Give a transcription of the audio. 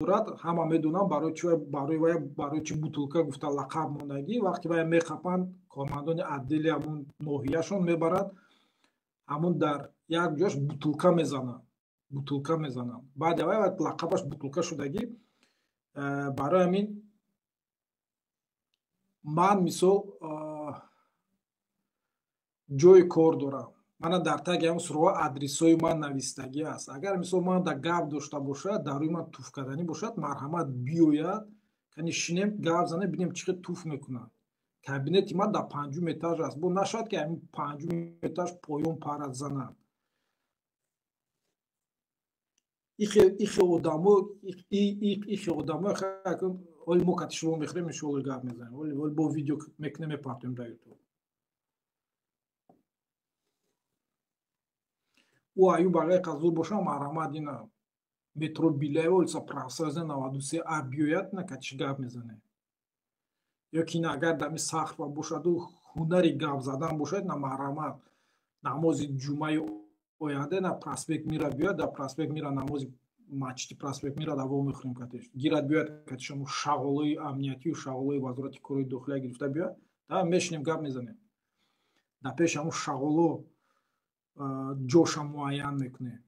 Дорад, ҳама медонанд, барои чи барои вай, барои чи бутулка гуфта лақаб мондагӣ. Вақте вай мехапанд, кормандони отдели ҳамун ноҳияшон мебарад, ҳамун дар як ҷош бутулка мезананд, бутулка мезананд. Баъди вай лақабаш бутулка шудагӣ. Барои ҳамин ман, мисол, ҷои кор дорам. Мана дар таги ҳамн суроға адресҳои ман навистагӣ аст. Агар, мисол, ман да гап дошта бошад, дар рӯи ман туф карданӣ бошад, марҳамат, биёяд, кани шинем, гап занем, бинем, чӣ хел туф мекунад. Кабинети ман дар панҷум этаж аст. Бо нашавад, ки ҳамин панҷум этаж поён парад, занад. Ихе одамо, ихе одамо. Оли мо кати шумо мехӯрем, иншоалло, гап мезанем. Оли бо видео мекунем, мепартоем дар Ютуб. Ӯ Аюб агай қазур боша, марҳамат, ина метро Беляева, улица Профсоюзная, 93 а биёяд, на катиш гап мезанем. Ё ки ина агар дами Сахрова бошаду ҳунари гап задан бошад, на, марҳамат, намози ҷумъаи оянда на проспект Мира биёяд, дар проспект Мира, намози масҷиди проспект Мира да вомехӯрем катиш. Гирад, биёяд, катишамо шағолои амниятию шағолои Вазорати корҳои дохилия гирифта биёяд, да мешинем, гап мезанем. Дар пеши ҳамун шағоло ҷоша муайян мекунем.